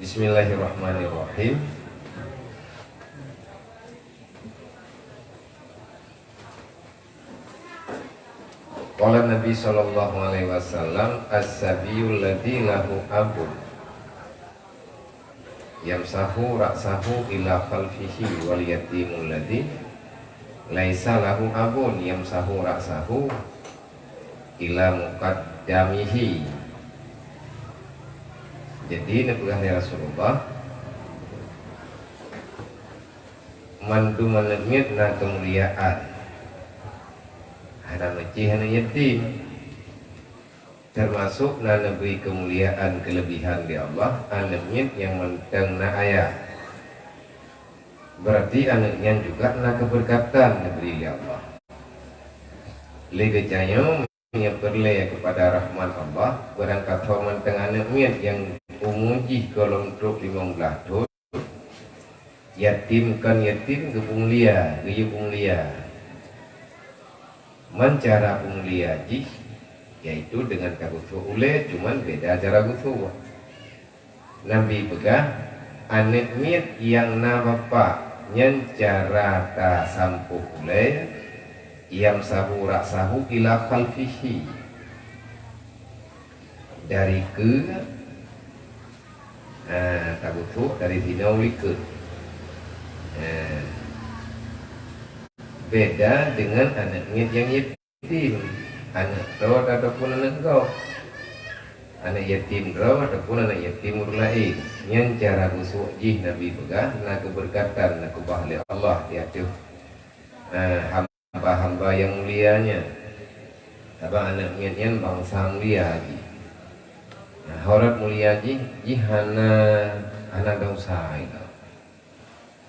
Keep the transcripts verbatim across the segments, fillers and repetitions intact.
Bismillahirrahmanirrahim. Qala Nabi sallallahu alaihi wasallam, "As-sabiyul ladzi lahu abun yamsahu ra'sahu ila khalfihi, wal yatimul ladzi laisa lahu abun yamsahu ra'sahu ila muqaddamihi." Jadi, neupeugah lé Rasulullah, mandum aneuk miet na keumuliaan. Hana meucih aneuk yatim. Teumasok na neubri keumuliaan keuleubihan lé Allah, aneuk miet nyang mantong na ayah. Beurati aneuk nyan juga na keubeureukatan neubri lé Allah. Lé geutanyoe meunyoe peureulée keupada rahmat Allah, beurangkat ho mantong aneuk miet nyang umu jih gohlom trok limong blaih thon, yatim kon yatim, geupeumulia, geuyue peumulia. Man cara peumulia jih, yaitu deungon tageusuek ulée, cuman beda cara geusuek. Nabi peugah, aneuk miet nyang na bapak nyan cara tasampôh ulée, yamsahu ra'sahu ila khalfihi. Dari keue, ah, tageusuek dari sinoe likot. Ah. Beda deungon aneuk miet nyang yatim, aneuk droe ataupun aneuk gob. Aneuk yatim droe ataupun aneuk yatim ureuëng laén. Nyan cara geusuek jih Nabi peugah na keubeureukatan, na keubah lé Allah di ateueh, eh, hamba-hamba nyang mulia nyan. Sabab aneuk miet nyan bansa mulia jih. Nah, horot mulia jih, jih hana, hana desya itu.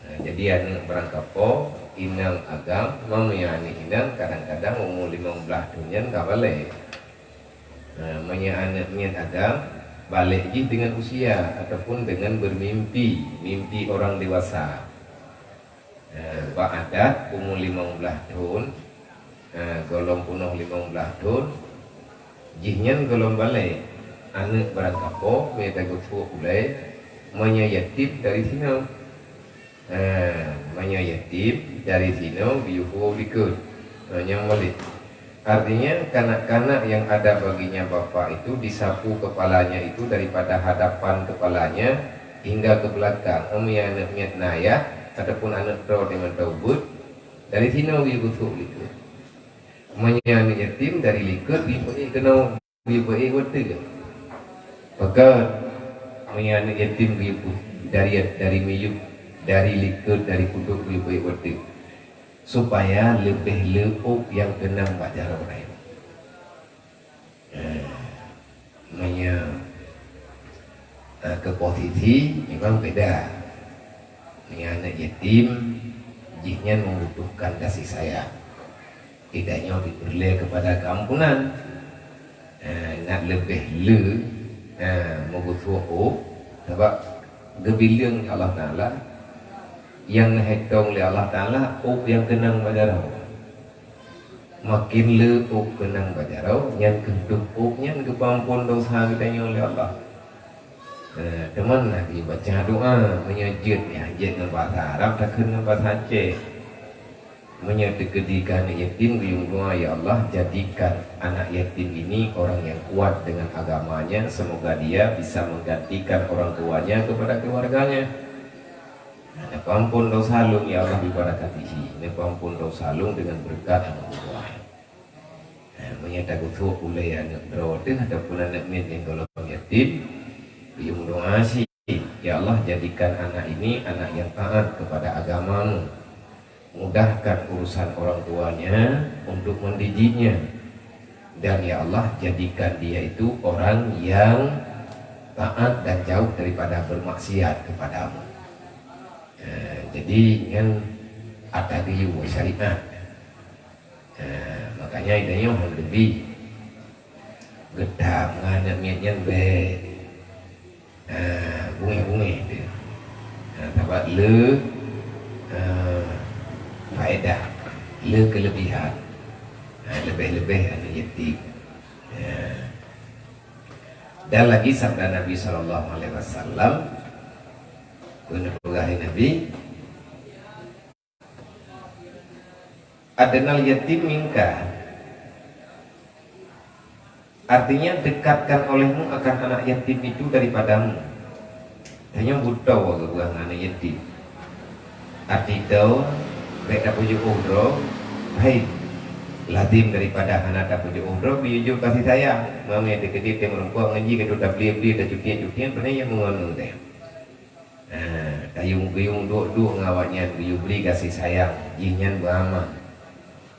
Nah, jadi aneuk beurangkapo, inong agam, meunyoe aneuk inong kadang-kadang umu limong blaih thon nyan ka balek. Nah, meunyoe aneuk miet agam, balek jih deungon usia ataupun deungon beumimpi, mimpi orang dewasa. Nah, bak adat umu limong blaih thon, eh, gohlom peunoh limong blaih thon, jihnyan gohlom balek. Aneuk beurangkapo, meunyoe tageusuek ulée, meunyoe yatim dari sinoe. Eh, meunyoe yatim dari sinoe geuyue likot. Eh, nyang balek. Artinya, kanak-kanak yang ada baginya bapak itu disapu kepalanya itu daripada hadapan kepalanya hingga ke belakang. Meunyoe aneuk miet na ayah ataupun aneuk droe di mantong ubeut, dari sinoe geuyue geusuek likot. Meunyoe aneuk yatim dari likot geuyue peuék keunoe, geuyue peuék watée. Pakon, meunyoe aneuk yatim geuyue pu-, dari, dari miyueb, dari likot, dari pudok geuyue peuék watée. Supaya leubeh le ôk nyang keunong bak jaroe rayeuk. Eh, meunyoe, eh, keu posisi memang beda. Meunyoe aneuk yatim, jihnyan membutuhkan kasih sayang. Geutanyoe jipeureulée keupada keuampunan. Eh, ngat leubeh le, eh, meugeusuek ôk, sabab geubileueng lé Allah Taala, nyang neuhitong lé Allah Taala ôk nyang keunong bak jaroe. Makin le ôk keunong bak jaroe, nyan keuh ôk nyan geupeuamphon desya geutanyoe lé Allah. Eh, teuma na geubaca doa, meunyoe jeuet nyan jeuet ngon bahasa Arab, takheun ngon bahasa Aceh. Meunyoe teukeudi keu aneuk yatim, geuyue meudoa, "Ya Allah, jadikan anak yatim ini orang yang kuat dengan agamanya, semoga dia bisa menggantikan orang tuanya kepada keluarganya." Neupeuamphon desya lôn, ya Allah, bibarakatihi. Neupeuamphon desya lôn deungon beureukat aneuk buah. Nah, meunyoe tageusuek ulée aneuk droe teuh ataupun aneuk miet nyang gohlom yatim, geuyue meudoa cit, "Ya Allah, jadikan anak ini anak yang taat kepada agama-Mu. Mudahkan urusan orang tuanya untuk mendidiknya. Dan, ya Allah, jadikan dia itu orang yang taat dan jauh daripada bermaksiat kepada-Mu." Eh, jadi, nyan ata geuyue syariat. Eh, makanya geutanyoe hana leubi geutam ngon aneuk miet nyan bèk. Eh, bungéh-bungéh teuh. Eh, sabab le, eh, faedah, le keuleubihan. Eh, leubeh-leubeh aneuk yatim. Eh, Dan lagi sabda Nabi sallallahu alaihi wasallam, Beuna peugah lé Nabi, "Adnal yatim minka." Artinya, dekatkan olehmu akan anak yatim itu daripadamu. Tanyoe beutoe geupeugah ngon aneuk yatim. Arti toe, bèk tapeujeuôh droe, hai, lazim daripada hana tapeujeuôh droe, geuyue jok kasih sayang. Meunyoe teukeudi teumeureumpok ngon jih, ka tabli-bli, tacutiet-cutiet, beuneuh nyang meungon teuh. Nah, tayueng-geuyueng duek-duek ngon awaknyan, geuyue bri kasih sayang, jihnyan beuaman.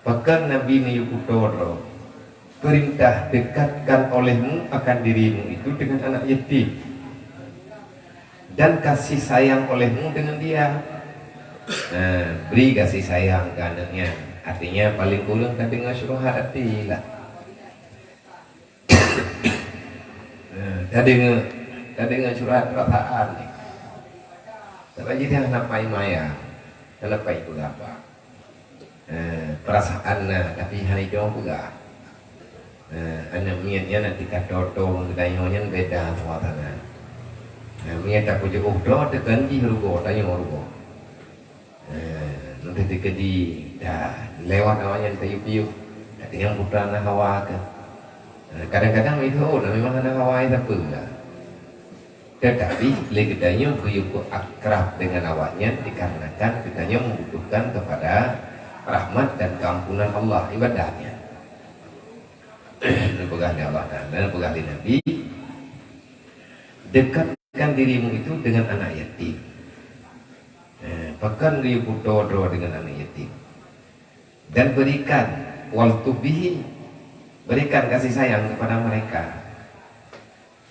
Pakon Nabi neuyue kuto droe, peurintah, "Dekatkan olehmu akan dirimu itu dengan anak yatim, dan kasih sayang olehmu dengan dia." Nah, bri kasih sayang keu aneuk nyan. Artinya, paléng kureueng tadeungoe syubhat até lah. Eh, tadeungoe, tadeungoe syubhat peurasaan ni. Sabab jih hana pai maya, hana pai peugah apa. Eh, peurasaan na, tapi hana jijaweueb peugah. Eh, aneuk miet nyan na tika toto ngon geutanyoe nyan beda suasana. Eh, meunyoe tapeujeuôh droe, teukon jih rugoe, tanyoe rugoe. Eh, nanti teukeudi, dah, lewat awaknyan tayup-yup. Tapi nyang putra na hawa keu. Eh, kadang-kadang itu, oh, na memang hana hawa sapeue lah. Tetapi, lé geutanyoe geuyue akrab dengan awaknyan dikarenakan geutanyoe membutuhkan kepada rahmat dan keampunan Allah ibadatnya. Neupeugah lé Allah Taala, neupeugah lé Nabi, "Dekatkan dirimu itu dengan anak yatim." Eh, pakon geuyue puto droe dengan aneuk yatim. Dan berikan, waltuf bihi, berikan kasih sayang kepada mereka.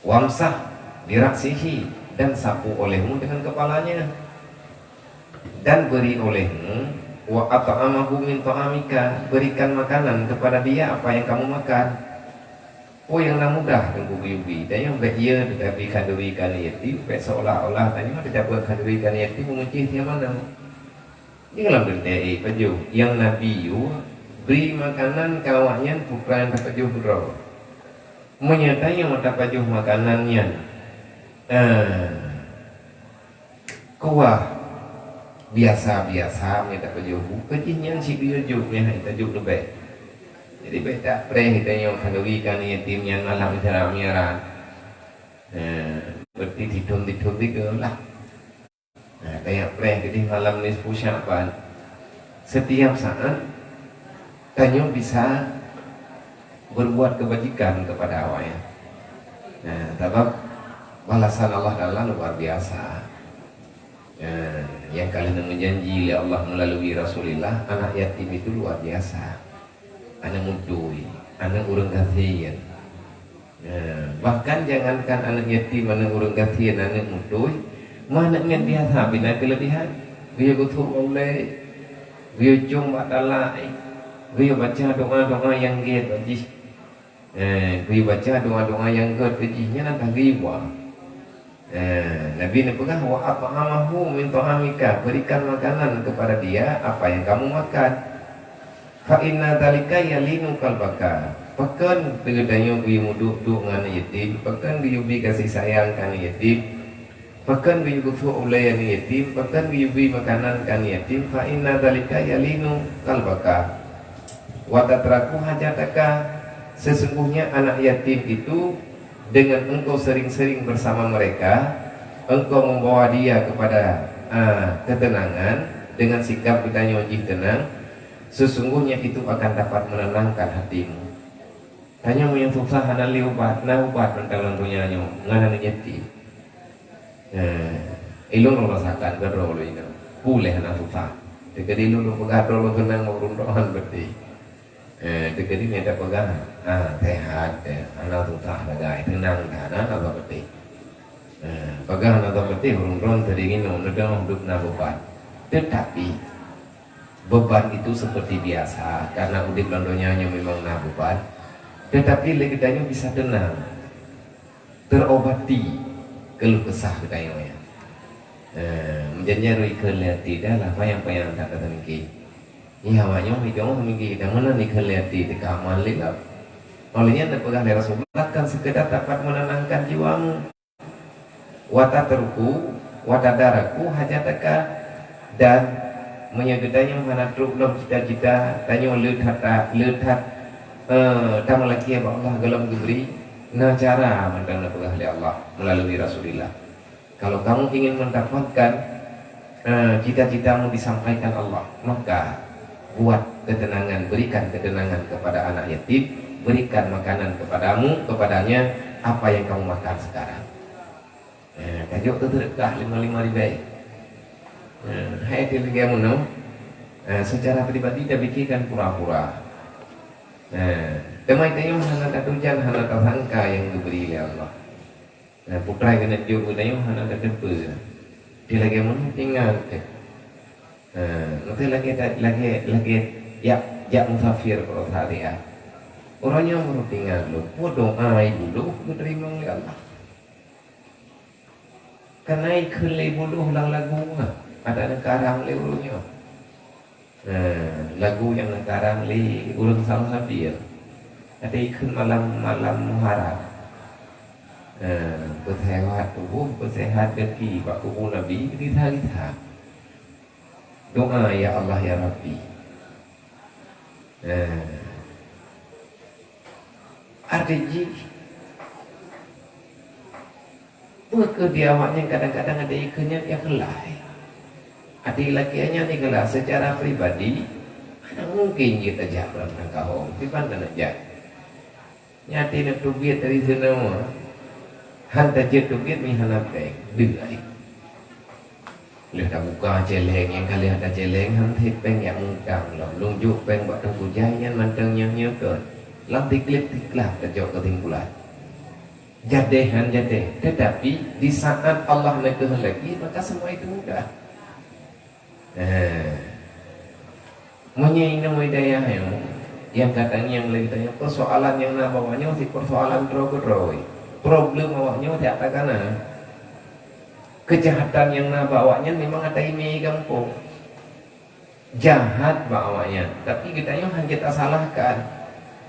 Wamsah bira'sihi, dan sapu olehmu dengan kepalanya. Dan beri olehmu, wa at'amahu min ta'amika, berikan makanan kepada dia apa yang kamu makan. Oh, nyang na mudah Teungku geuyue bri. Tanyoe bèk yö teutabri khanduri keu aneuk yatim, bèk seolah-olah tanyoe teutabri khanduri keu aneuk yatim meumeucih tiang manoe. Nyoe lam teuntèe, eh, pajoh. Nyang Nabi yue bri makanan keu awaknyan putra nyang tapajoh keudroe. Meunyoe tanyoe tapajoh makanan nyan, eh, kuah biasa-biasa, meunyoe tapajoh bu, keu jih nyan cit geuyue jok, meuhai tajok leubeh. Jadi, bèk tapreh tanyoe khanduri keu aneuk yatim nyan malam Isra Mi'raj. Eh, berarti titun-titun tiga lah. Nah, tajak preh keudeh malam nisfu Sya'ban. Setiap saat tanyoe bisa berbuat kebajikan kepada awaknyan. Nah, sabab balasan Allah Taala luar biasa. Nah, nyang ka lheueh meujanji lé Allah melalui Rasulullah, anak yatim itu luar biasa. Aneuk mudui, aneuk ureueng gasien. Nah, bahkan jangankan aneuk yatim, aneuk ureueng gasien, aneuk mudui, meuh aneuk nyan biasa bina keulebihan. Geuyue geusuet ulèe, geuyue cong bak talak, geuyue baca doa-doa nyang gèt bak jih. Eh, geuyue baca doa-doa nyang gèt bak jih, nyan adalah riba. Eh, Nabi neupeugah, "Wa at'amahu min ta'amika," berikan makanan kepada dia apa yang kamu makan. "Fa inna dzalika yalinu qalbaka." Pakon geutanyoe geuyue meuduek-duek ngon aneuk yatim, pakon geuyue bri kasih sayang keu aneuk yatim, pakon geuyue geusuet ulèe aneuk yatim, pakon geuyue bri makanan keu aneuk yatim, "fa inna dzalika yalinu qalbaka." Wa tatraku hajataka, sesungguhnya anak yatim itu, dengan engkau sering-sering bersama mereka, engkau membawa dia kepada, ah, ketenangan, dengan sikap geutanyoe jih teunang, sesungguhnya itu akan dapat menenangkan hatimu. Tanyoe nyang susah hana lé ubat, na ubat mantong lam donya nyoe, ngon aneuk yatim. Eh, ilôn rasakan keudroe lôn inong. Puléh hana susah. Teukeudi lôn peugah droe lôn keunong ureueng droe han beutôi. Eh, teukeudi nyan tapeugah, ah, sehat, eh, hana susah sagai, teunang dah, hana sapeutôi. Eh, peugah hana sapeutôi, ureueng droe teudeungoe, neudeungoe udeb na beuban. Tetapi, beuban itu seperti biasa, karena udeb lam donya nyoe memang na beuban. Tetapi lé geutanyoe bisa teunang. Teurobati keuluh keusah geutanyoe nyan. Eh, meujanji rhot ikheun lé até, dah lah panyang-panyang that tateumiki. Nyan awak nyoe meudoa miki, dan meunan ikheun lé até teuka aman lé gob. Óh lheueh nyan neupeugah lé Rasulullah, kan seukeudar dapat menenangkan jiwamu. Wa tatruku Wa tadaraku hajataka, dan meunyoe geutanyoe hana trok lom cita-cita, tanyoe le that, le that, eh, tameulakée bak Allah golom geubri, na cara mantong neupeugah lé Allah meulalu Rasulillah. Kalau kamu ingin mendapatkan, eh, cita-citamu disampaikan Allah, maka buat ketenangan, berikan ketenangan kepada anak yatim, berikan makanan kepadamu, kepadanya, apa yang kamu makan sekarang. Eh, ka jok teuseudekah lima-lima ribèe. Eh, hai lagèe meunoe, eh, secara pribadi tapikirkan pura-pura. Eh, teuma tanyoe hana tatujan, hana tasangka nyang geubri lé Allah. Eh, putra keuneuk jok keu tanyoe hana tateupeue. Di lagèe meunoe tinggai teuh. Eh, meutai lagèe ta-, lagèe, lagèe jak, jak musafir bak saat nyan. Uroe nyoe meureutingan lom, peue doa ibu lôn geuteurimong lé Allah. Kana ikheun lé ibu lôn lam lagu nyan, ada neukarang lé ureueng nyoe. Nah, lagu nyang neukarang lé ureueng Salam Sabir. Ada ikheun malam, malam Muharram. Nah, peusehat tuboh, peusehat gaki bak kubu Nabi, gisa-gisa. Doa, "Ya Allah, ya Rabbi." Nah. Arti jih, peue keuh di awaknyan kadang-kadang ada ikheun nyan ikhlas. Arti lagèe nyan ikhlas secara pribadi, hana mungkin jeuet tajak bak mantong kahong, kiban taneuk jak. Nyan arti neuteubiet dari zeunoe, han tajeuet teubiet meuhana péng, deuh ai. Lheueh tabuka céléng, nyang ka lheueh ada céléng, han that péng jak mutang lom. Lôn jok péng bak Teungku Jai nyan mantong nyoe-nyoe kon. Lam tikleb-tiklab tajok keusimpulan. Jadeh han jadeh, tetapi di saat Allah neukeuhendaki, maka semua itu mudah. Eh. Meunyoe inong hidayah nyoe, nyang ka tangieng lé geutanyoe, persoalan nyang na bak awaknyoe sit persoalan droe keudroe. Problem awaknyoe siat takana. Keujahatan nyang na bak awaknyan memang ata imé gampông. Jahat bak awaknyan, tapi geutanyoe hana tasalahkan.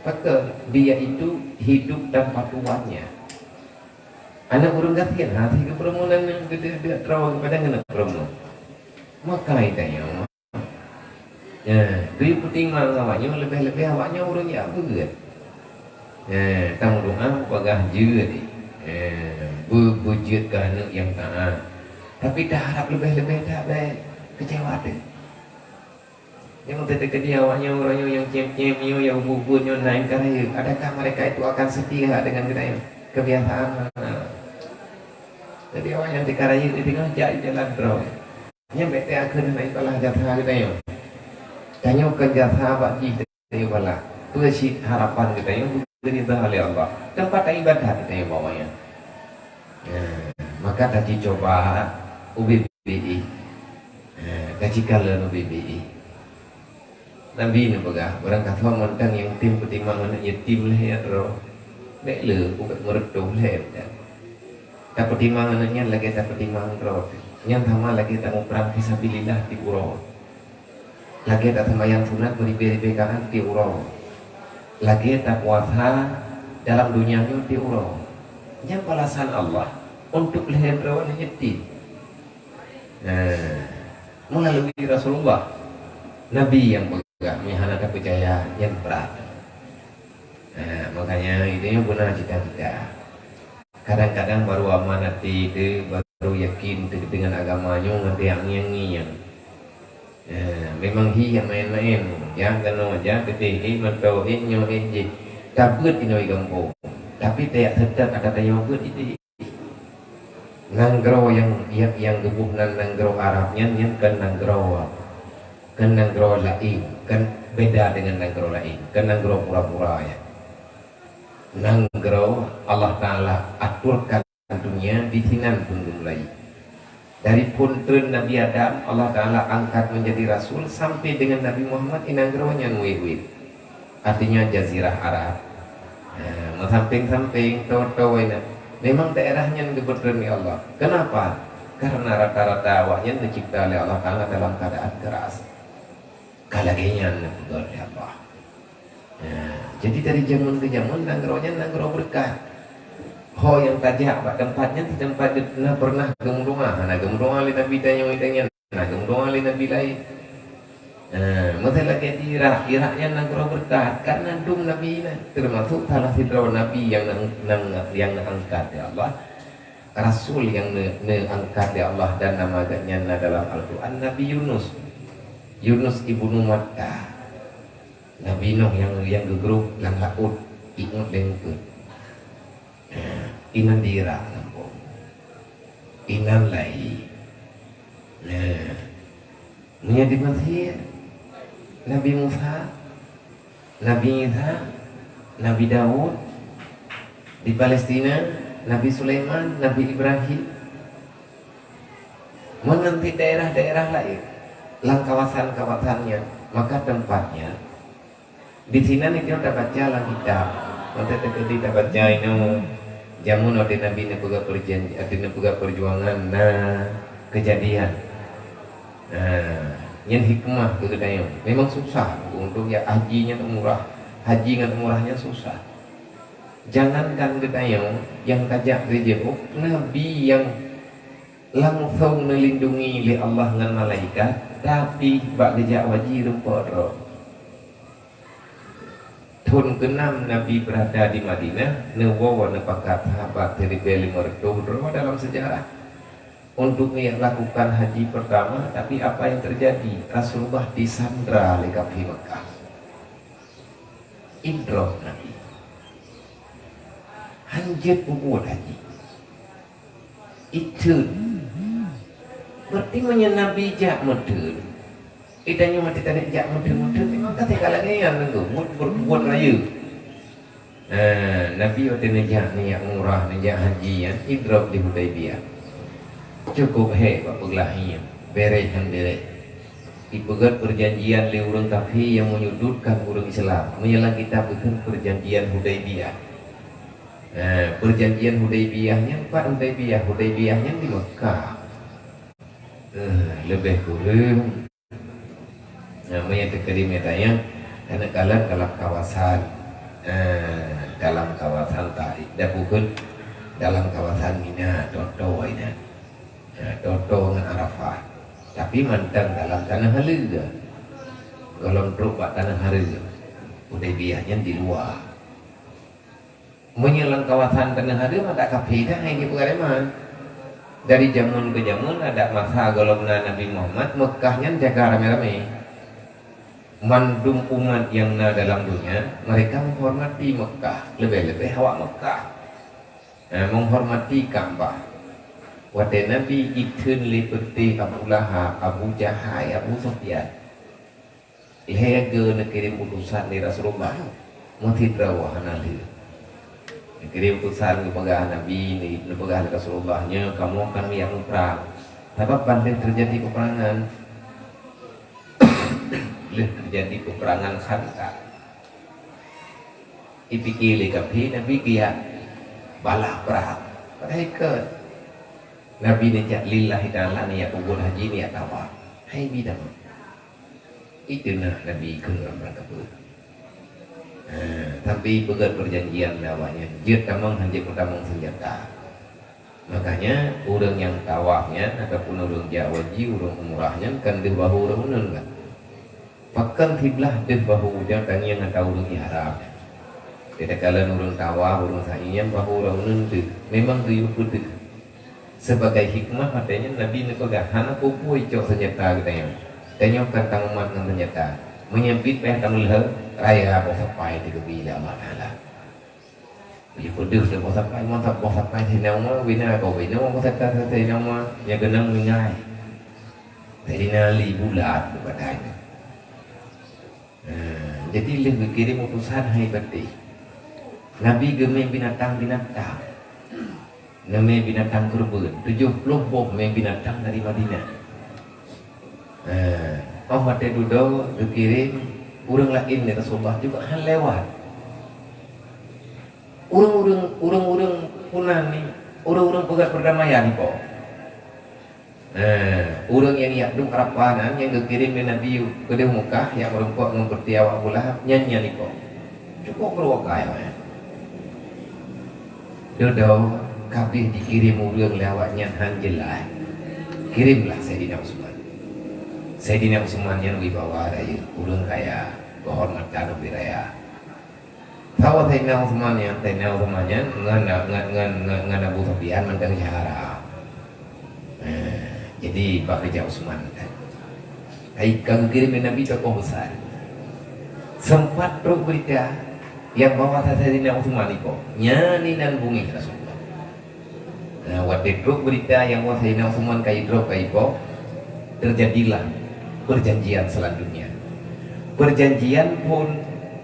Pakon? Dia itu hidup tanpa tuannya. Aneuk ureueng gasien hase geupeureumeun, aneuk geudeuk-deuk droe geupadang keuneuk peureumeun. Maka geutanyoe Ya, geuyue peutimang awaknyoe, leubeh-leubeh awaknyoe ureueng jak beuet. Ya, tameudoa bagaih jeuet, ya, beu-, beujeuet keu aneuk nyang taat. Tapi taharab leubeh-leubeh that bèk keucewa teuh. Nyang teukeudi awaknyoe uroe nyoe nyang cém-cém nyoe, nyang ubit-ubit nyoe na nyang ka rayeuk. Adakah mereka itu akan setia dengan geutanyoe? Kebiasaan. Jadi awaknyan teuka rayeuk di teungoh jak jalan droe. Nyan bèk teuka kheun hana ibalah jasa geutanyoe. Tanyoe kon jasa bak jih tanyoe balah. Peue cit harapan geutanyoe beuridha lé Allah. Teumpat iébadat geutanyoe bak awaknyan. Nah, maka tajicoba ubit-ubit. Nah, tajikalon ubit-ubit. Nabi neupeugah, barangkasoe mantong nyang tem peutimang aneuk yatim lhèe droe, bèk le, bèk meureutôh lhèe mantong. Tapeutimang aneuk nyan lagèe tapeutimang droe. Nyan sama lagèe tamuprang fisabilillah tiep uroe. Lagèe taseumayang sunat meuribèe-ribèe rakaat tiep uroe. Lagèe tapuasa dalam donya nyoe tiep uroe. Nyan balasan Allah untuk lhèe droe aneuk yatim. Nah, meulalu Rasulullah, Nabi nyang peugah, meunyo hana tapeucaya, nyan brat. Nah, makanya itu nyang beuna cita-cita. Kadang-kadang baru aman até teuh, baru yakin teuh deungon agama nyoe ngon angieng-angieng. Nah, memang hi nyang maén-maén. Nyang keunoe, nyang keudeh, eh, mantong, eh, nyoe, eh, jih. Tabeuet inoe gampông. Tapi tajak seutôt ata tanyoe beuet idéh. Nanggroe nyang, nyang, nyang geuboh nan nanggroe Arab nyan, nyan kon nanggroe, kon nanggroe laén, kon beda dengan nanggroe laén, kon nanggroe pura-pura nyan. Nanggroe Allah Taala aturkan dunia di sinan pun geumulai. Dari phon treun Nabi Adam, Allah Taala angkat menjadi rasul, sampai dengan Nabi Muhammad, di nanggroe nyan wéh-wéh. Artinya Jazirah Arab. Nah, meusampéng-sampéng, toe-toe nyan. Memang daerah nyan geupeutreun lé Allah. Kenapa? Karena rata-rata awaknyan geucipta lé Allah Taala dalam keadaan keras. Ka lagèe nyan geupeugah lé Allah. Nah, jadi dari zaman ke zaman nanggroe nyan nanggroe beureukat. Ho nyang tajak bak teumpat nyan, di teumpat na pernah geumeudoa, hana geumeudoa lé Nabi tanyoe, tanyoe na geumeudoa lé Nabi laén. Nah, meusalah lagèe di Irak, Irak nyan nanggroe beureukat, kan na dum nabi na, teumasok salah sidroe nabi nyang na, nyang, nyang na angkat lé Allah, rasul nyang na, na angkat lé Allah dan nama geuhnyan na dalam Al-Qur'an, Nabi Yunus. Yunus ibnu Matta. Nabi Nuh nyang, nyang geugrôp lam laôt, ingat lé eungkôt. Inan di Irak lampôh. Inan lahi. Nah, meunyo di Mesir, Nabi Musa, Nabi Isa, Nabi Daud, di Palestina, Nabi Sulaiman, Nabi Ibrahim. Meunan di daerah-daerah laén, lam kawasan-kawasan nyan, maka teumpat nyan, di sinan itu tabaca lam kitab. Maka teukeudi tabaca inoe, jameun watèe Nabi neupeugah perjan-, watèe neupeugah perjuangan, na Kejadian. Nah, nyan hikmah keu geutanyoe. Memang susah untuk jak haji nyan umrah. Haji ngon umrah nyan susah. Jangankan geutanyoe nyang tajak sijiôh, Nabi nyang langsong neulindungi lé Allah ngon malaikat, tapi bak geujak haji rumpok droe. Thon keunam Nabi beurada di Madinah, neuwoe neupakat sahabat siribèe limong reutôh droe dalam sejarah untuk geujak lakukan haji pertama, tapi apa yang terjadi? Rasulullah disandra lé kafé Mekah. Idrob Nabi. Han jeuet peubuet haji. Itheun. Berarti meunyoe Nabi jak meutheun, geutanyoe watèe taneuk jak meutheun-meutheun, memang ka teuka lagèe nyan nanggroe, buet, buet, buet rayeuk. Nah, Nabi watèe neujak neujak umrah, neujak haji nyan, idrob di Hudaibiyah. Cukup hék bak peuglah nyan, bèrèh han bèrèh. Ipeugèt perjanjian lé ureueng kafé nyang menyudutkan ureueng Islam. Meunyoe lam kitab geukheun perjanjian Hudaibiyah. Nah, perjanjian Hudaibiyah nyan pat Hudaibiyah, Hudaibiyah nyan di Mekah. Eh, leubeh kureueng. Nah, meunyoe teukeudi meutanyoe, keuneuk kalon dalam kawasan, eh, dalam kawasan Taif, dan bukon dalam kawasan Mina, Toto inan. Nah, Toto ngon Arafah. Tapi mantong dalam taneuh haleue. Gohlom trok bak taneuh haleue. Hudaibiyah nyan di luwa. Meunyoe lam kawasan taneuh haleue, adat kafé dah nyang jipeugah lé man. Dari jameun keu jameun, adat masa gohlom na Nabi Muhammad, Meukah nyan jaga ramé-ramé. Mandum umat nyang na dalam donya, mereka menghormati Meukah, leubeh-leubeh awak Meukah. Eh, menghormati Ka'bah. Watèe Nabi itheun lé peuté Abu Lahab, Abu Jahai, Abu Sufyan. Lhèe geu neukirém utosan lé Rasulullah, meusidroe hana lheueh. Neukirém utosan geupeugah Nabi, neupeugah lé Rasulullah, "Nyoe kamoe kan miyueb muprang, sabab ban lheueh teujadi peupeurangan." Lheueh teujadi peupeurangan Khandaq. Ipike lé kafé Nabi geujak balah prang. Padahai kon. Nabi neujak lillahi ta'ala, neujak peubuet haji, neujak tawaf. Hai bidang. Itu na Nabi ikheun lam rangka peue. Ha, sampai ipeugèt perjanjian lé awaknyan, jeuet tamong han jeuet meutamong seunjata. Makanya, ureueng nyang tawaf nyan ataupun ureueng jak haji, ureueng umrah nyan kan deuh bahu ureueng uneun kan? Pakon siblah deuh bahu, jangan tangieng ata ureueng ihram. Takalon ureueng tawaf, ureueng sa'i nyan bahu ureueng uneun deuh. Memang geuyue peudeuh. Sebagai hikmah, makanya Nabi neupeugah, "Hana peue-peue icok seunjata geutanyoe. Tanyoe kan taumat ngon seunjata. Meunyoe bit payah tameulheueh, raya boh sapai teugeubri lé Allah Taala." Meunyoe peudeuh lé boh sapai, mantap boh sapai Saidina Umar, bina kau bina boh sapai Saidina Umar, nyang keunong meungai. Saidina Ali bulat beubadan. Nah, jadi lheueh geukirém utosan hai patéh. Nabi geumé binatang-binatang. Neumé binatang keureubeuen, tujoh ploh boh mé binatang dari Madinah. Nah, oh watèe dudoe geukirém ureueng laén lé Rasulullah juga han lewat. Ureueng-ureueng, ureueng-ureueng punan ni, ureueng-ureueng peugah perdamaian po. Nah, ureueng nyang jak duek Arafah nyan nyang geukirém lé Nabi keudeh Mekah, jak meurumpok ngon peuté awak Abu Lahab, nyan nyan iko. Cukup keuluwarga nyan. Dudoe, ka abéh jikirém ureuëng lé awaknyan han jeulaih. Kirémlah Saidina Utsman. Saidina Utsman nyan wibawa rayeuk, ureuëng kaya, keuhormatan ubit raya. Saboh Saidina Utsman nyan, Saidina Utsman nyan ngon, ngon, ngon, ngon, ngon Abu Sufyan mantong syedara. Eh, jadi bak keujak Utsman kan. Ai ka geukirém lé Nabi tokoh besar. Sempat trok beurita nyang bahwa Saidina Utsman ipoh. Nyan inan beungéh Rasulullah. Nah, watée trok beurita nyang bahwa Saidina Utsman ka idrop ka ipoh, terjadilah perjanjian selanjutnya. Perjanjian pun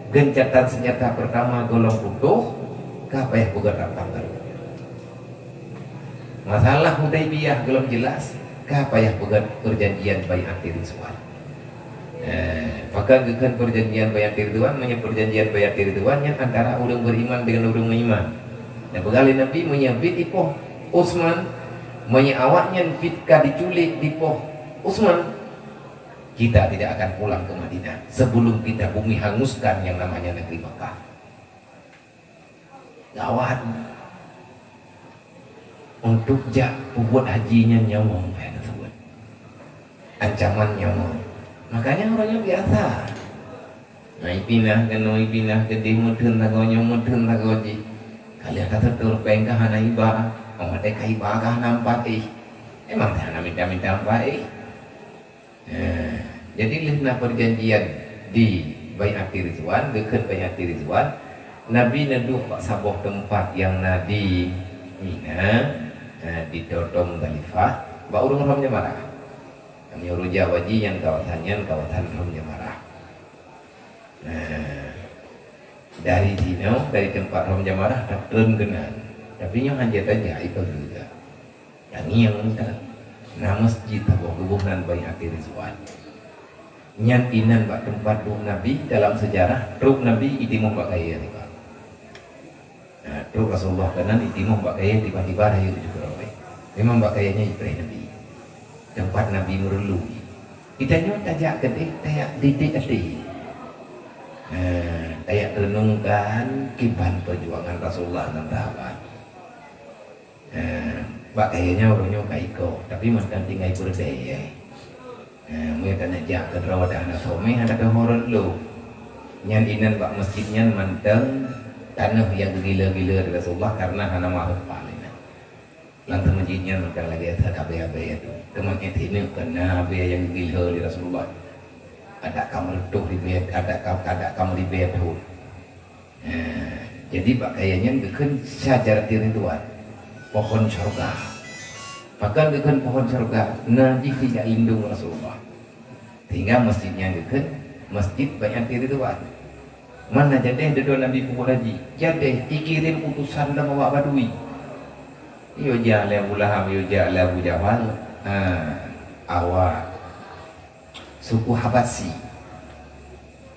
gencatan senjata pertama gohlom putôh, ka payah peugét rapat baru. Masalah Hudaibiyah gohlom jelas, ka payah peugét perjanjian Bai'at Ridwan. Eh, pakon geukheun perjanjian Bai'at Ridwan, meunyoe perjanjian Bai'at Ridwan nyan antara ureuëng beriman dengan ureuëng meuiman. Dan peugah lé Nabi, meunyoe bit ipoh Utsman, meunyoe awaknyan bit ka diculik dipoh Utsman, kita tidak akan pulang ke Madinah sebelum kita bumi hanguskan yang namanya negeri Makkah. Gawat. Untuk jak peubuet haji nyan nyawöng, hai teusebut. Ancaman nyawöng. Makanya orang nyoe biasa. Nah, ipinah keunoe, ipinah keudeh, meutheun sagoe nyoe, meutheun sagoe jih. Ka lheueh taseutôt péng ka hana iba, 'oh watée ka iba ka hana meupatéh. Emang hana minta-minta meupatéh? Nah, jadi lheueh na perjanjian di Bai'at Ridwan, geukheun Bai'at Ridwan, Nabi neuduek bak saboh teumpat nyang na di Mina, nah, di Toto Muzdalifah, bak ureuëng Rom Jamarah. Kami ureuëng Jawa ji nyang kawasan nyan kawasan Rom Jamarah. Nah, dari sinoe, dari teumpat Rom Jamarah, tatreun keunan. Tapi nyoe hana tajak ipeugah. Tangieng that. Na masjid saboh geuboh nan Bai'at Ridwan. Nyan inan bak teumpat duek Nabi dalam sejarah, trok Nabi itimoh bak kayée tiba. Nah, trok Rasulullah keunan itimoh bak kayée tiba-tiba rayeuk jukeuroe. Memang bak kayée nyan ipreh Nabi. Teumpat Nabi meureuloh. Kita nyoe tajak keudeh, tajak didik até. Nah, tajak renungkan kiban perjuangan Rasulullah ngon sahabat. Eh, bak kayée nyan ureuëng nyoe ka iko, tapi mantong tinggai peureudée, eh. Eh, meunyoe taneuk jak keudroe dah hana somé, hana teuhorot lom. Nyan inan bak masjid nyan mantong tanoh nyang geugila-gila di Rasulullah karena hana mahrot paléh nyan. Lam masjid nyan mantong lagée that abée-abée tu. Teuma nyang tineuk keu na abée nyang geugila di Rasulullah. Adak ka meureutoh ribée, adak ka, adak ka meuribée thon. Nah, jadi bak kayée nyan geukheun Syajaratir Ridwan, pohon syurga. Pakon geukheun pohon syurga? Na jih sijak lindong Rasulullah. Sehingga masjid nyan geukheun Masjid Bai'at Ridwan. Mana jadeh dudoe Nabi peubuet haji? Jadeh ikirém utosan lom awak Badui. Yue jak lé Abu Lahab, yue jak lé Abu Jahal. Ha, awak suku Habasyi.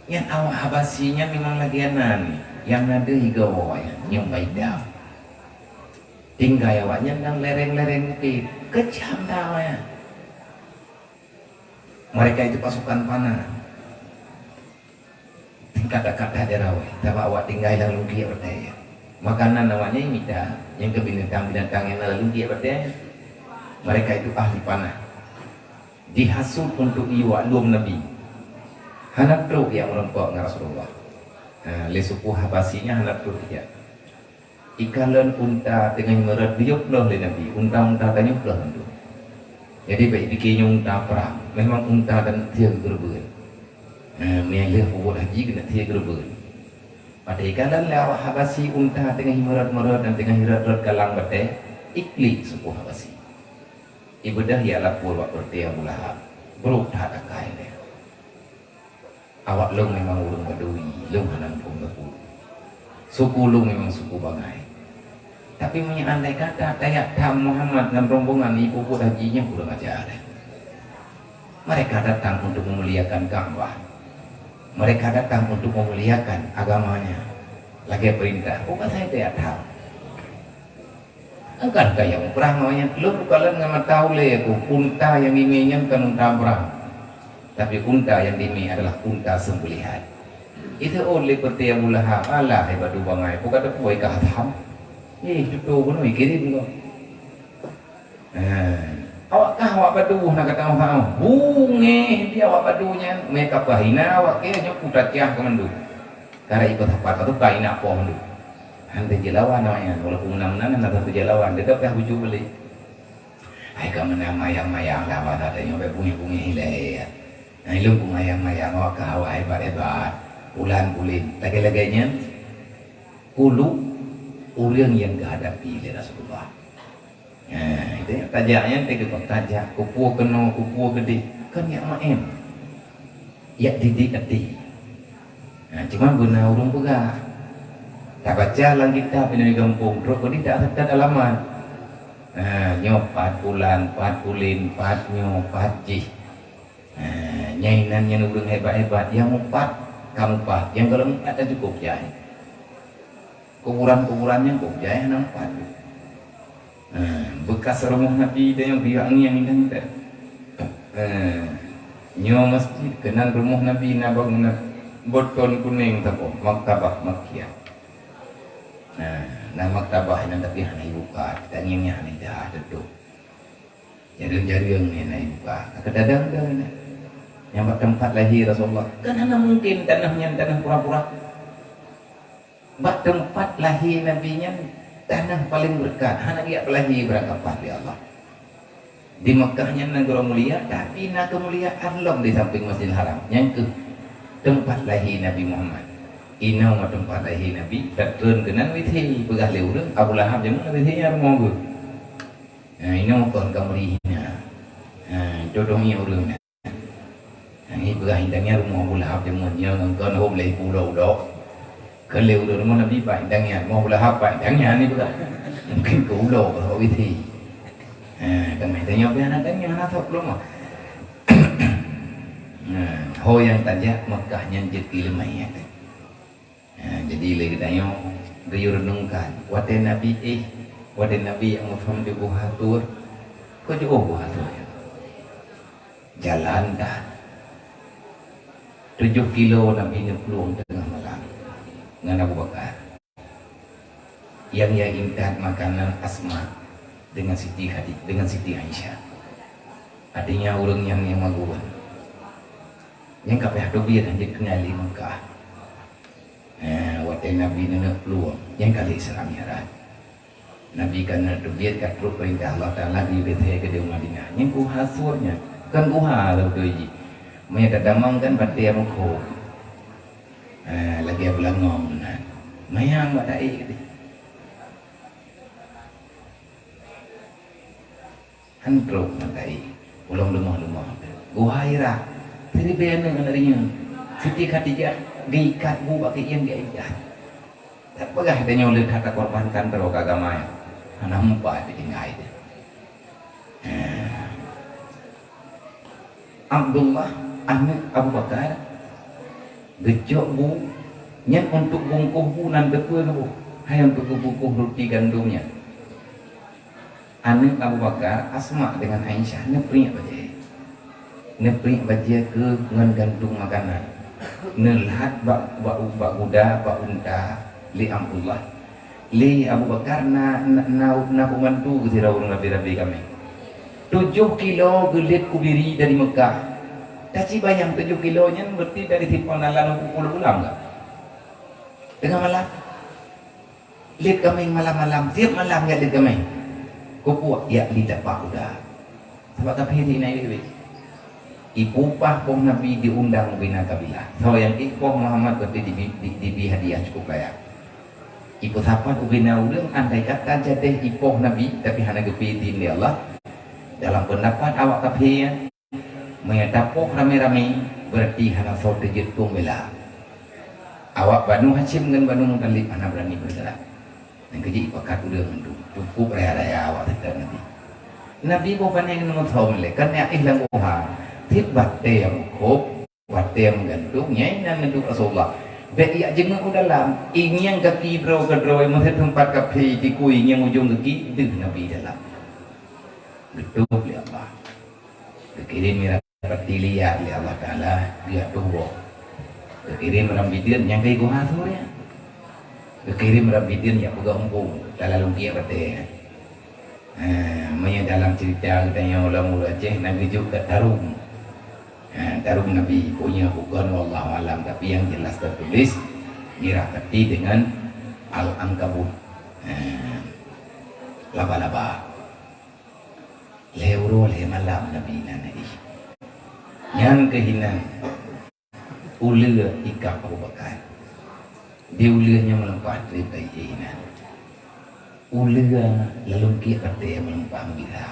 Nyan awak Habasyi nyan memang lagée nan, nyang na deuh igoe nyan, nyang baida. Tinggai awaknyan lam lereng-lereng bukét, kejam that awaknyan. Mereka itu pasukan panah. Tingkat-tingkat that di rawai, sabab awak tinggai lam lungkiek batée. Makanan awaknyan mita, nyang keu binatang-binatang nyang na lam lungkiek batée. Mereka itu ahli panah. Dihasut untuk iyue lom Nabi. Hana trok jak meurumpok ngon Rasulullah. Ha, lé suku Habasyi nyan hana trok jak. Ikalon unta teungoh meurot geuyue ploh lé Nabi, unta-unta tanyoe ploh mandum. Jadi, bak pike nyoe unta prang, memang unta dan tieng geureubeuen. Ha, meunyoe lheueh peubuet haji keuneuk tieng geureubeuen. Watée ikalon lé awak Habasyi unta teungoh meurot-meurot dan teungoh rot-rot galang batée, iklik suku Habasyi. Ibeudôh jak lapor bak peureute Abu Lahab, brok that akai lé. Awak lôn memang ureuëng Badui, lôn hana muphom sapeue. Suku lôn memang suku bangai. Tapi meunyoe andai kata tajak tham Muhammad ngon rombongan ipeubuet haji nyan kurang ajar. Mereka datang untuk memuliakan Ka'bah. Mereka datang untuk memuliakan agamanya. Lagée peurintah, bukan saya tajak tham. Engkan kayong prang awaknyan lôn bukalon ngon mata ulée ku, unta nyang imé nyan kon unta prang, tapi unta nyang dimé adalah unta seumbeulihan. Itu oleh peureute Abu Lahab, alah, hai Badui bangai, peue ka teupeu ka tham. Eh, tutoe keunoe kirém kah. Eh, awak kah awak padub na kata awak. Bungéh di awak padub nyan, mé kapah hina awak kèe nyoe kuta cah keu mandum. Karena ipat sapat tu ka inak poh mandum. Hana jeuet lawan awak nyan, walaupun meunan-meunan hana jeuet lawan, dia dah bujuk balik. Hai ka meunan mayang-mayang lah masa tanyoe bèk bungéh-bungéh ilèe. Nah, ilôn kumayang-mayang awak kah awak hebat-hebat. Pulan pulin. Lagèe-lagèe nyan. Kulub ureueng nyang geuhadapi lé Rasulullah. Nah, itu nyang tajak nyan teuka tajak, kupeue keunoe, kupeue keudéh, kan yak maén. Yak didik até. Nah, cuman beuna ureueng peugah. Tabaca lam kitab di gampông, trok keudéh tak seutôt alamat. Nah, nyoe pat pulan, pat pulin, pat nyoe, pat jih. Ha, nyang inan nyan ureueng hebat-hebat, nyang mupat ka mupat, nyang gohlom mupat ka cukôp jai. Kuburan-kuburan nyang cukôp jai hana mupat. Ha, beukas rumoh Nabi teuh nyang geuyue angieng inan teuh. Ha, nyoe masjid keunan rumoh Nabi na bangunan beutôn kunéng saboh, Maktabah Makkiyah. Ha, na maktabah inan tapi hana ibuka, tangieng nyan hana ijak teutup. Jareueng-jareueng nyan na ibuka. Ka tadong-dong nyan. Nyang bak teumpat lahé Rasulullah. Kan hana mungken tanoh nyan tanoh pura-pura. Bak teumpat lahé Nabi nyan tanoh paleng beureukat. Hana geujak peulahé beurangkapat lé Allah. Di Meukah nyan nanggroe mulia, tapi na keumuliaan lom di sampéng Masjidil Haram. Nyan keuh teumpat lahé Nabi Muhammad. Inoe teumpat lahé Nabi, tatreun keunan withé, peugah lé ureueng, Abu Lahab jameun withé nyan rumoh geuh. Ha, inoe kon ka meurihina. Ha, itu dong nyan ureueng nyan. Ha, ni peugah indang nyan rumoh Abu Lahab jameun nyan ngon kon hom lé ibu ulok-ulok. Kon lé ureueng rumoh Nabi pat indang nyan, rumoh Abu Lahab pat indang nyan ni peugah. Mungken keu ulok, keu withé. Ha, teuma tanyoe pih hana tanyoe hana sop lom. Ha, ho nyang tajak Meukah nyan jeuet keu leumah nyan. Ha, jadi lé geutanyoe geuyue renungkan, watèe Nabi éh, watèe Nabi jak meuphom di Guha Tur, keu jiôh Guha Tur nyan. Jalan that. Tujoh kilo Nabi neuplueng teungoh malam ngon Abu Bakar. Nyang ya intat makanan Asma dengan Siti Khadijah, dengan Siti Aisyah. Artinya ureueng nyan nyang magun. Nyang ka payah teubiet han jeuet keunan lé Meukah. Eh, watèe Nabi neuneuk plueng, nyan ka lheueh Isra Mi'raj. Nabi ka neuk teubiet ka trok peurintah Allah Taala di Bethlehem keudéh Madinah. Nyan guha Sur nyan, kon guha lagèe jih. Meunyo tatamong kan batèe meukhom. Eh, lagèe beulangong meunan. Manyang bak taék tadi. Han trok meutai, ulôn leumah-leumah. Guha Hira, siribèe aneuk-aneuk nyan. Siti Khadijah geuikat bu bak keuieng geuikat. That peugah tanyoe le that takorbankan droe keu agama nyan. Hana meupat ditinggai teuh. Abdullah, aneuk Abu Bakar, geucok bu, nyan untuk bungkôh bu nan teupeue geuboh, hai untuk geubungkôh ruti gandom nyan. Aneuk Abu Bakar, Asma dengan Aisyah, neupriek bajèe. Neupriek bajèe keu ngon gantung makanan. Neulhat bak, bak, bak guda, bak unta lé Abdullah. Lé Abu Bakar na, na, na, na pembantu geusidroe ureueng rabe-rabe kaméng. Tujoh kilo geuliet kubiri dari Meukah. Taci bayang tujoh kilo nyan berarti dari Simpang Dalam u Pulo Bulang ka? Teungoh malam. Liet kaméng malam-malam, tiep malam jak liet kaméng. Keupeue jak li tapak uda. Sabab kafé di inan iwet-iwet. Ipeupah poh Nabi diundang ubena kabilah. Soe nyang ék poh Muhammad berarti dibi, di, dibi hadiah cukup raya. Ipeusapat ubena ureueng andai kata jadeh ipoh Nabi, tapi hana geupeu idhin lé Allah. Dalam pendapat awak kafé nyan, meunyo tapoh ramé-ramé, berarti hana soe teujeuet tueng bela. Awak Banu Hasyim ngon Banu Muthalib hana beurani beureugerak. Nyang keujeuet ipakat ureueng mandum, cukup raya-raya awak seutôt Nabi. Nabi boh pané ngon meusom lé, kan nyan éh lam guha. Cit batèe meukhop, batèe meugantung, nyan inan neuduek Rasulullah. Bèk jak jeungeuk u dalam, ingieng gaki droe keudroe, meuseuteupat kafé, tikui ingieng ujong gaki, deuh Nabi dalam. Geutôb lé Allah. Geukirém mirah pati liat lé Allah Taala, geujak tuboh. Geukirém ram bideuen nyang keu guha Sur nyan. Geukirém ram bideuen nyang peugah umpung. Dalam lungkiek batée. Ha, meunyoe dalam cerita geutanyoe lam ureuëng Aceh, na geujok keu tarung. Ha, tarung Nabi, pokoknya bukan, wallahu alam, tapi yang jelas tertulis mirah peti dengan al-ankabut. Ha, laba-laba. Lhée uroe lhée malam Nabi na neuéh. Nyan keuh inan uleue ikab Abu Bakar. Di uleue nyan meuleumpat treb inan. Uleue lalungkiek batée meuleumpat meugira.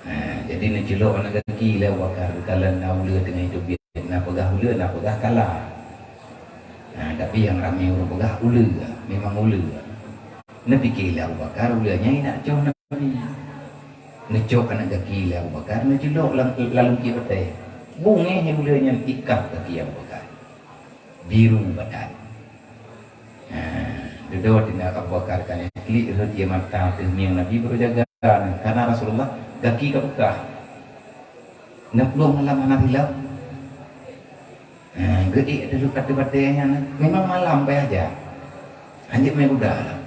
Ha, jadi neuculok aneuk gaki lé Abu Bakar, geukalon na uleue teungoh iteubiet, na peugah uleue, na peugah kala. Ha, tapi nyang ramé ureuëng peugah uleue, memang uleue. Neupike lé Abu Bakar uleue nyan inak coh Nabi. Neucok aneuk gaki lé Abu Bakar, neuculok lam, lalungkiek batée. Beungéh uleue nyan ikab gaki Abu Bakar. Biru badan. Ha, dudoe tinggai Abu Bakar ka klik rhot ie mata teuh mieng Nabi baru jaga. Karena Rasulullah gaki ka beukah. Neuplueng malam hana silap. Ha, geuék teuleukat di batée nyan. Memang malam payah jak. Hanjeuet mé guda lah.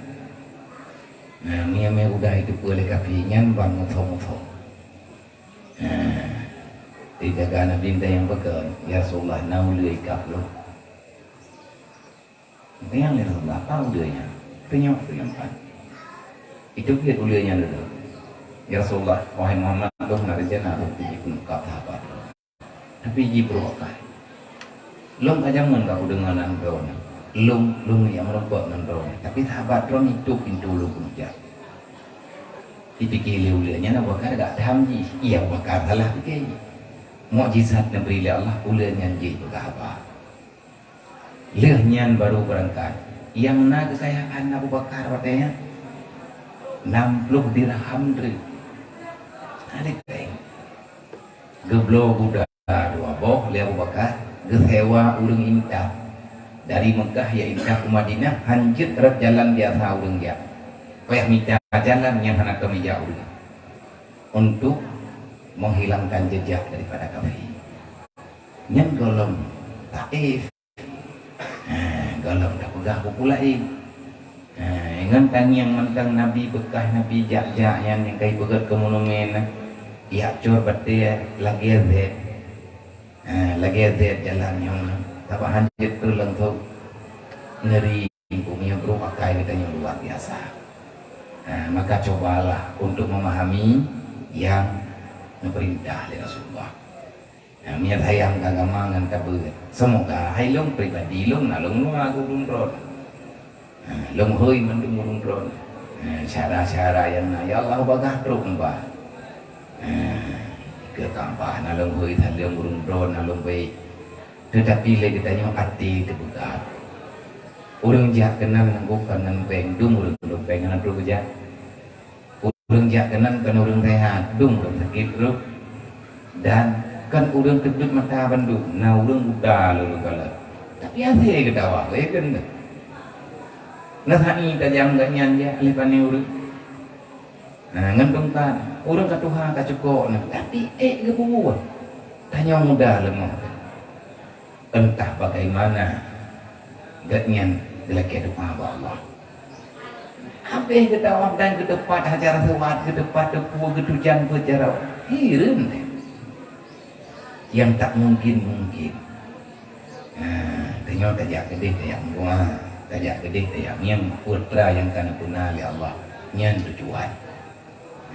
Nah, mie-mie guda itu peue lé kafi nyan ban muphom-muphom. Nah, dijaga Nabi nyang peugah, "Ya Rasulullah, na uleue ikab lôn." Tanyong lé Rasulullah, "Apa uleue nyan?" Tanyong, tanyong kan. Itu biet uleue nyan dulu. "Ya Rasulullah, wahai Muhammad, lôn na rencana lôn peuji keuneuk kab sahabat lôn." Tapi jibrôk akai. Lôn ka jameun ka kudeungoe nan droeneuh. Lôn, lôn nyang meurumpok ngon droeneuh. Tapi sahabat droeneuh itôp pintoe lôn keuneuk jak. Dipike lé uleue nyan Abu Bakar gak tham jih. Iya Abu Bakar salah pike jih. Mukjizat neubri lé Allah, uleue nyan jih peugah haba. Lheueh nyan baru beurangkat. Nyang na keukayaan Abu Bakar watée nyan nam ploh dirham dreueh. Adik péng. Geubloe guda dua boh lé Abu Bakar, geusewa ureuëng intat. Dari Meukah ya intat u Madinah, hanjeuet rot jalan biasa ureuëng jak. Payah mita jalan nyang hana tom ijak ureuëng. Untuk menghilangkan jejak daripada kafé. Nyan gohlom Taif. Ha, gohlom tapeugah buku laén. Ha, ngon tangieng mantong Nabi beukah Nabi jak-jak nyan nyang ka ipeugét keu monumen, jak cor batée lagée zét. Ha, lagée zét jalan nyoe, sabab hanjeuet teuh langsong ngeri, meunyoe brôk akai geutanyoe luar biasa. Ha, maka cobalah untuk memahami nyang neupeurintah lé Rasulullah. Ha, meunyoe sayang keu agama ngon tabeuet. Semoga hai lôn pribadi lôn na lôn lua ureuëng droen. Ha, lôn hôi mandum ureuëng droen. Ha, syara-syara nyang na, ya Allah, bagah trok meuba. Ha, keu tambah na lôn hôi saleuem ureuëng droen na lôn bék. Teutapi lé geutanyoe até teupeugah. Ureuëng jak keunan nanggroe kon ngon péng, dum ureuëng ngon péng hana trok jak. Ureuëng jak keunan kon ureuëng sehat, dum ureuëng sakét rôh, dan kon ureuëng teubiet mata bandum, na ureuëng buta lôn kalon. Tapi hase geutawa, ya kan? Na sa'i tajam gobnyan jak lé pane ureuëng. Nah, ngon tungkat, ureuëng ka tuha ka cukok na, tapi ék geububuet. Tanyoe muda leumoh. Entah bagaimana gobnyan geulakée doa bak Allah. Habéh geutawaf dan geuteupat hajar aswad, geuteupat teupue, geutujan beuet jaroe. Hireuen deh. Nyang tak mungkin-mungkin. Nah, tanyoe tajak keudeh tajak meudoa, tajak keudeh tajak ngieng peue atra nyang ka neupeuna lé Allah. Nyan tujuan.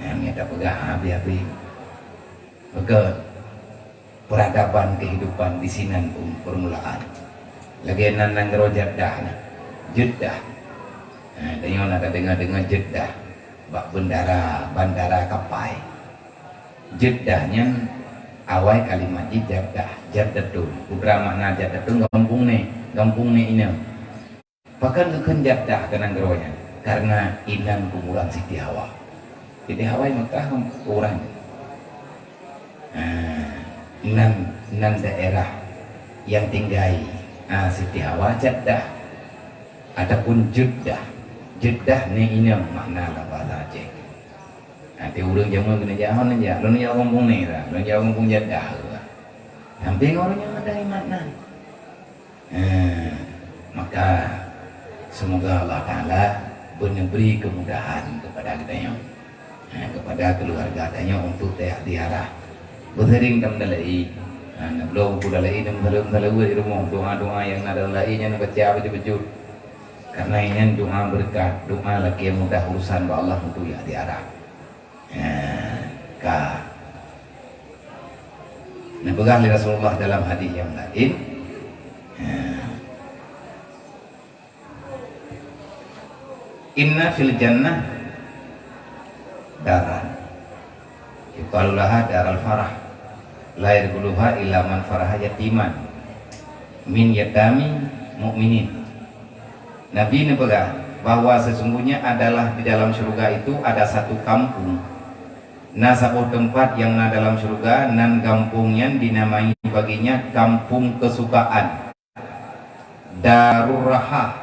Nah, nyan tapeugah habéh-habéh. Beugét. Peradaban kehidupan di sinan pun permulaan. Lagée nan nanggroe Jeddah na. Jeddah. Ha, tanyoe na tadeungoe-deungoe Jeddah. Bak bendara, bandara kapai. Jeddah nyan awai kalimat jih Jaddah, Jaddatun. Peue makna Jaddatun? Gampông nè, gampông nè inong. Pakon geukheun Jaddah keu nanggroe nyan? Karena inan kuburan Siti Hawa. Siti Hawa i Meukah kan kuburan. Nah, nan, nan daerah nyang tinggai, ah, Siti Hawa Jaddah ataupun Jeddah. Jeddah nè inong makna lam bahasa Aceh. Nah, ti ureuëng jameun keuneuk jak hon jak, lôn jak gampông nè lah, lôn jak gampông Jaddah lah. Sampai ngon ureuëng nyang ada iman nan. Ha, maka Semoga Allah Taala beunebri kemudahan kepada geutanyoe, ha, kepada keluarga tanyoe untuk tajak ziarah. Beuseuring tameutalai, ha, na bloe buku talai, na meusaleuem-saleuem di rumoh, doa-doa nyang na dalam talai nyan baca bacut-bacut. Karena nyan doa berkat, doa lakée mudah urusan bak Allah untuk jak ziarah. Ha, ka. Neupeugah lé Rasulullah dalam hadis nyang laén, ha, "Inna fil jannah daran, yuqalu laha daral farah, la yadkhuluha illa man faraha yatiman min yatami mu'minin." Nabi neupeugah bahwa sesungguhnya adalah di dalam syurga itu ada satu kampung. Na saboh teumpat nyang na dalam syurga, nan gampông nyan dinamai baginya kampung kesukaan. Darur Rahah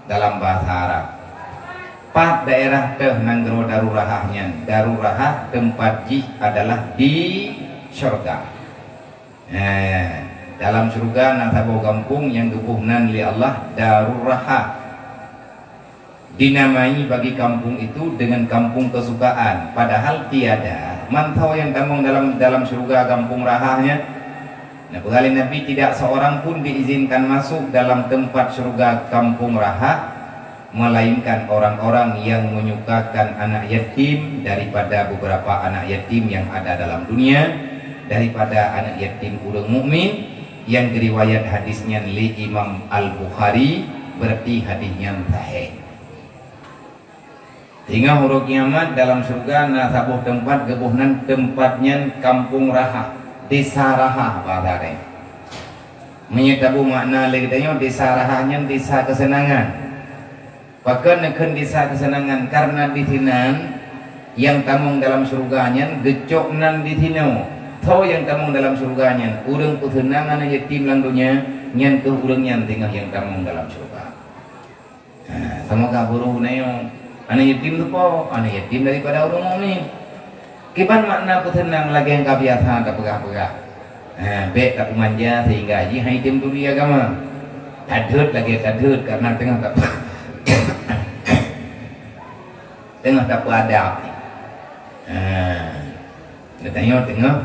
dalam bahasa Arab. Pat daerah teuh nanggroe Darur Rahah nyan? Darur Rahah teumpat jih adalah di syurga. Eh, dalam syurga na saboh gampông nyang geuboh nan lé Allah Darur Rahah. Dinamai bagi kampung itu dengan kampung kesukaan, padahal tiada. Mantong nyang tamong dalam, dalam syurga gampông Rahah nyan. Neupeugah lé Nabi, tidak seorang pun diizinkan masuk dalam tempat syurga kampung Rahah, melainkan orang-orang yang menyukakan anak yatim daripada beberapa anak yatim yang ada dalam dunia, daripada anak yatim ureuëng mukmin, nyang geureuyat hadis nyan lé Imam Al-Bukhari, berarti hadis nyan sahih. Singoh uroe kiamat dalam syurga na saboh teumpat geuboh nan teumpat nyan Kampung Rahah, Desa Rahah bahasa laén. Meunyoe tabu makna lé geutanyoe, Desa Rahah nyan desa keuseunangan. Pakon neukheun desa keuseunangan? Karena disinan nyang tamong dalam syurga nyan geucok nan disinoe. Soe nyang tamong dalam syurga nyan? Ureuëng peuseunang aneuk yatim lam donya, nyan kheueh ureuëng nyan singoh nyang tamong dalam syurga. Ha, semoga buru nyoe aneuk yatim teupo, aneuk yatim daripada ureuëng mukmin. Kiban makna peuseunang lagée nyang ka biasa tapeugah-peugah. Ha, bék tapeumanja sehingga jih hai tem turi agama. Tadheuet lagée tadheuet karena teungoh ta-, teungoh tapeuadab. Ha, geutanyoe teungoh,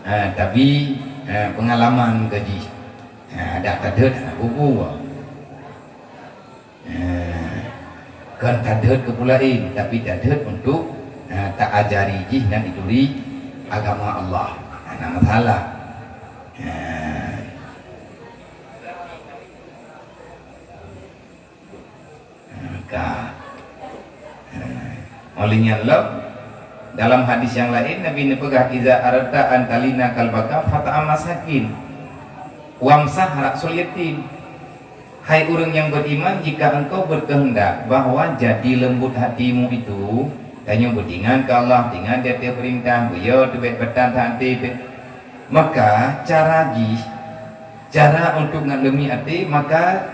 ha, tabi, ha, peungalaman keu jih. Ha, adak tadheuet hana bubu. Eh, kon tadheuet keu peue laén, tapi tadheuet untuk, eh, taajari jih ngon jituri agama Allah. Hana masalah. Eh. Ka. Eh. Oleh nyan lom, dalam hadis nyang laén, Nabi neupeugah, "Iza aradta an talina kalbaka fat'am masakin, wamsah ra'sul yatim." Hai ureuëng nyang beriman, jika engkau berkehendak bahwa jadi lembut hatimu itu, tanyoe beuingat keu Allah, ingat di ateueh peurintah, beuyo teubiet batan that até teuh, maka cara jih, cara untuk ngat leumi até, maka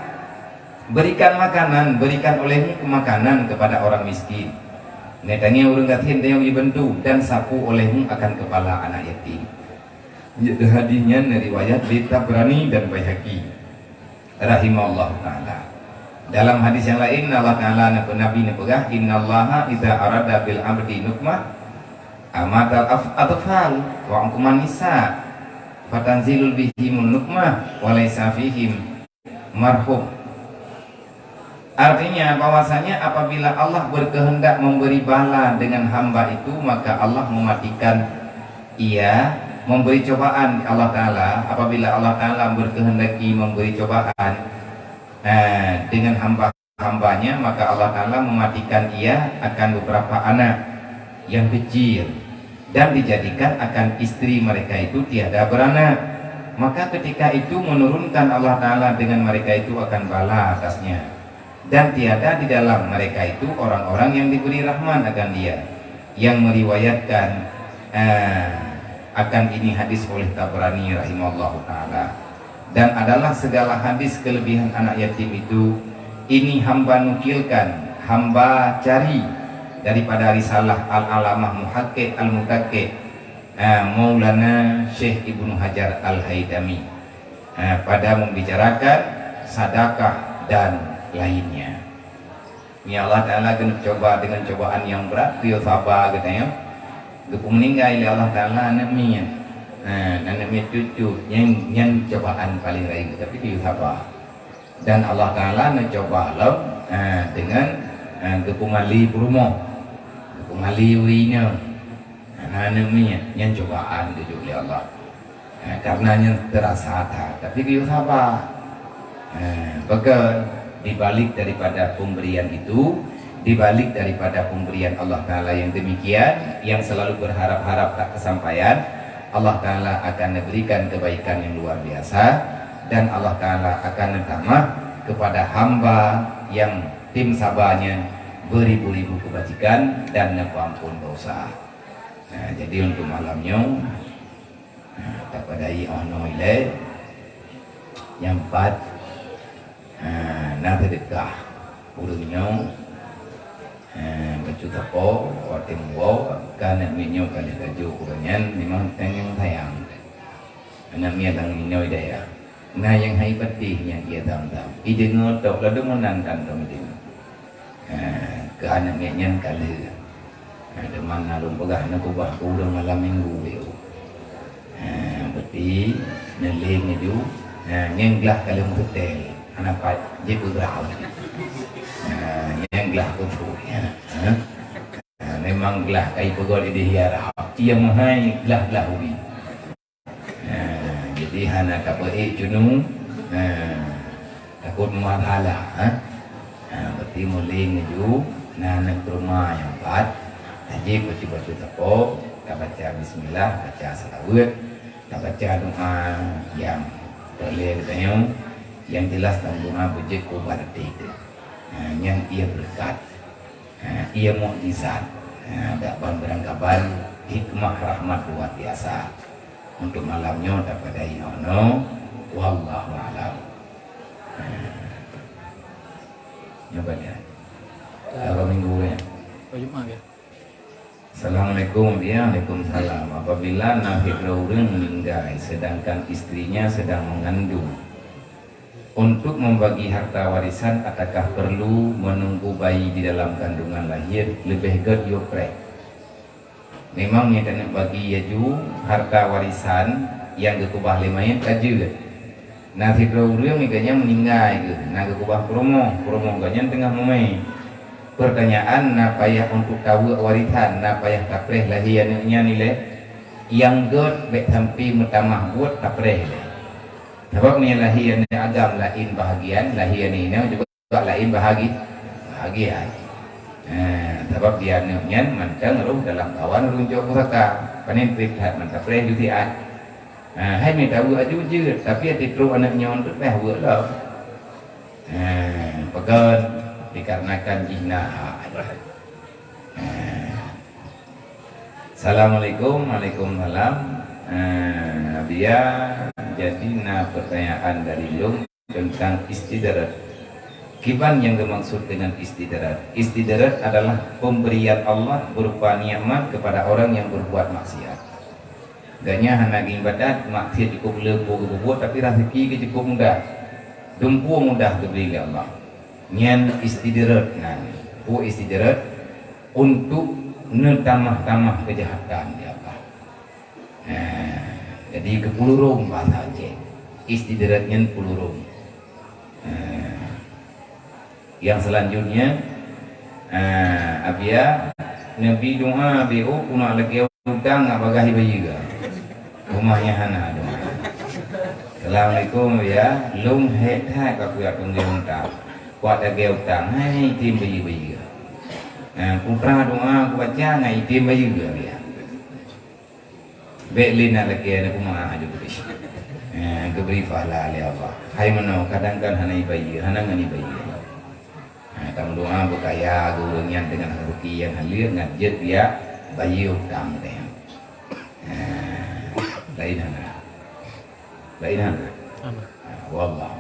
berikan makanan, berikan olehmu makanan kepada orang miskin. Neutanyong ureuëng gasien, tanyoe jibantu, dan sapu olehmu akan kepala anak yatim. Jadi hadis nyan riwayat lé Tabrani dan Baihaqi. Rahimahullahu taala. Dalam hadis nyang laén, Allah Taala neupeu-, Nabi neupeugah, "Innallaha idza arada bil abdi nukmah, amatal af-, atfal wa uqman nisa, fatanzilul bihimul nukmah, wa laisa fihim marhum." Artinya bahwasanya apabila Allah berkehendak memberi bala dengan hamba itu, maka Allah mematikan ia, memberi cobaan. Allah Taala, apabila Allah Taala berkehendaki memberi cobaan, eh, dengan hamba-hambanya, maka Allah Taala mematikan ia akan beberapa anak yang kecil dan dijadikan akan istri mereka itu tiada beranak. Maka ketika itu menurunkan Allah Taala dengan mereka itu akan bala atasnya. Dan tiada di dalam mereka itu orang-orang yang diberi rahmat akan dia. Yang meriwayatkan, eh, akan ini hadis oleh Tabrani rahimahullahu taala. Dan adalah segala hadis kelebihan anak yatim itu, ini hamba nukilkan, hamba cari daripada risalah Al-Alamah Muhaqqiq Al-Mutaqqi, eh, Maulana Syekh Ibnu Hajar Al-Haitami. Ha, pada membicarakan sadakah dan lainnya. Ni Allah Taala keuneuk cuba dengan cobaan nyang brat, geuyue saba geutanyoe. Geupeumeuninggai lé Allah Taala aneuk miet. Ha, aneuk miet cucu, nyan, nyan cobaan paleng rayeuk, tapi geuyue saba. Dan Allah Taala neucuba lom, ha, dengan, ha, geupeumali peurumoh, geupeumali ureueng inong. Ha, aneuk miet, nyan cobaan geujok lé Allah. Ha, karena nyan teurasa that, tapi geuyue saba. Ha, bahkan di balik daripada pemberian itu, di balik daripada pemberian Allah Taala yang demikian, yang selalu berharap-harap tak kesampaian, Allah Taala akan memberikan kebaikan yang luar biasa, dan Allah Taala akan menambah kepada hamba yang tim sabarnya beribu-ribu kebajikan dan neupampun dosa. Nah, jadi untuk malam nyoe, nah, tapadai oh noe ilée nyang pat, nah, na seudeukah ureueng nyoe, nah, bacut sapo, watée muwoe, ka aneuk miet nyoe ka lheueh laju ureueng nyan memang tanyong sayang. Aneuk miet lam inoe dayah. Na nyang hai patéh nyang ia tam-tam. Ideungoe tok ladom meunan kantong ideungoe. Ha, keu aneuk miet nyan ka lheueh. Ha, teuma na lôn peugah na kubah keu ureueng malam minggu beu. Ha, beuti, neuleng aju. Ha, nyang glah ka lheueh meuseutée. Hana pat, jeuet beugrau. Ha, nyang glah keu phu. Ha. Ha, memang glah kai peugöt idéh hiara. Ia meuhai glah-glah ubi. Ha, jadi hana tapeuék cunung, ha, takot meuhat hala, ha. Ha, berarti muleng aju, na aneuk teuma nyang pat, tajép bacut-bacut sapo, tabaca bismillah, baca seulaweuet, tabaca doa nyang peureulée geutanyoe, nyang jeulaih lam doa beujeuet keu berarti teuh. Ha, nyan ia beureukat. Ha, ia mukjizat. Ha, dak ban beurangkaban hikmah rahmat luar biasa. Untuk malam nyoe tapadai nyoe, wallahu a'lam. Ha. Nyoe banyak. Dua minggu ya. Hari Jumat ya. Assalamualaikum. Ya, waalaikumsalam. Apabila na sidroe ureueng meninggai sedangkan istrinya sedang mengandung, untuk membagi harta warisan, adakah perlu menunggu bayi di dalam kandungan lahir leubeh gét yue preh? Memang nyang taneuk bagi aju harta warisan nyang geukeubah lé manyét ka jeuet. Na sidroe ureueng gobnyan meuninggai geuh, na geukeubah peurumoh, peurumoh gobnyan teungoh mumé. Peurtanyaan, na payah untuk taweuek warisan, na payah tapreh lahé aneuk nyan ilée? Nyang gét bék sampai meutamah buet tapreh lé. Sabab meunyoe lahé aneuk agam laén bahagian, lahé aneuk inong juga laén bahagi-, bahagian. Ha, sabab di aneuk nyan mantong roh dalam kawan ureueng cok pusaka. Panen trép that mantong preh jutiat. Ha, hai mita weuek aju jeuet, tapi até trok aneuk nyoe teuh beh weuek lom. Ha, peugah dikarenakan jih na hak. Ha. Assalamualaikum. Waalaikumsalam. Eh, Bia, jadi na pertanyaan dari lôn tentang istidraj. Kiban nyang dimaksud dengan istidraj? Istidraj adalah pemberian Allah berupa nikmat kepada orang yang berbuat maksiat. Gobnyan hana geuibadat, maksiat cukup le peue geupeubuet, tapi raseuki geuh cukup mudah. Dumpeue mudah geubri lé Allah. Nyan istidraj nan. Peue istidraj? Untuk neutamah-tamah keujahatan, ya Allah. Nah, jadi geupulurong bahasa Aceh. Istidraj nyan pulurong. Nah, yang selanjutnya, ah, Abia, neubi doa B O keuneuk lagée utang ngat bagaih bayeue. Rumahnya hana doa. Assalamualaikum, Abia. Lôn hék that ka kuyak tunggeng utang. Kuat lagée utang, hai item bayeue-bayeue. Ah, kutra doa kubaca ngat item bayeue, Abia. Bék lé na lakée aneuk kumaha aju geuris. Eh, geubri pahala lé Allah. Hai meunoe, kadang kan hana ibayeue, hana ngon ibayeue. Eh, tameudoa beukaya geuh ureueng nyan deungon rezeki nyang halal ngat jeuet biak bayeue utang teuh. Eh, laén hana. Laén hana. Amin. Eh, wallah.